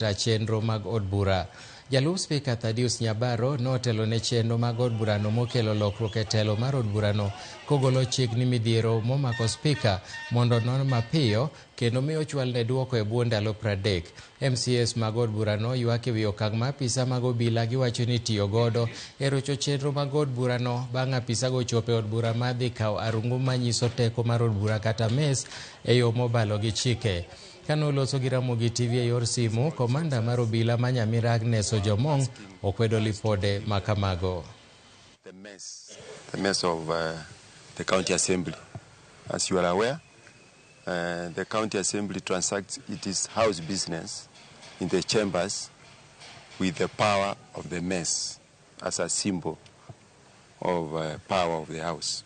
Ta chenro mag od bura. Jalup Spika Thaddeus Nyabaro notelo ne chenro mag od burano mokelo lokruok e telo mar od burano kogolo chik ni midhiero momako spika mondo non mapiyo kendo mi ochwalne duoko e bwo ndalo 30. MCAs mag od burano ywak e wi okang' ma apisa mag obila giwacho ni tiyo godo e rocho chenro mag od burano bang' apisago chopo e od bura ma dhi kawo arungu manyiso teko mar od bura kata mace e yo mobalo gi chike. Kane oloso gi Ramogi TV e yor simu, komanda mar obila ma Nyamira Agnes Ojomong okwedo lipode ma kamago. The mess of the county assembly. As you are aware, the county assembly transacts its house business in the chambers with the power of the mace as a symbol of power of the house.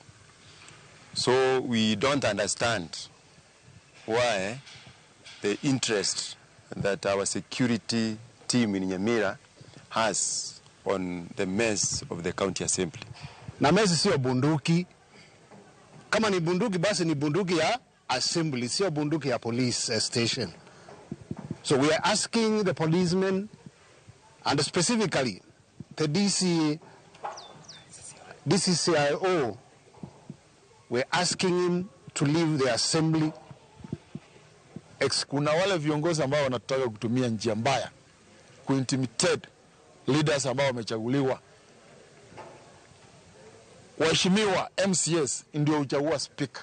So we don't understand why the interest that our security team in Nyamira has on the mace of the county assembly. Na mace sio bunduki. Kama ni bunduki, basi ni bunduki ya assembly, sio bunduki ya police station. So we are asking the policemen and specifically the DC, DCCIO, we're asking him to leave the assembly. Kuna wale viongozi ambao wanataka kutumia njia mbaya kuintimidate leaders ambao wamechaguliwa. Waheshimiwa MCAs ndio huchagua speaker.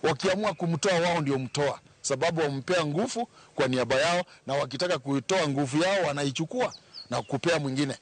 Wakiamua kumtoa wao ndio mtoa, sababu wampea nguvu kwa niaba yao, na wakitaka kuitoa nguvu yao wanaichukua na kupea mwingine.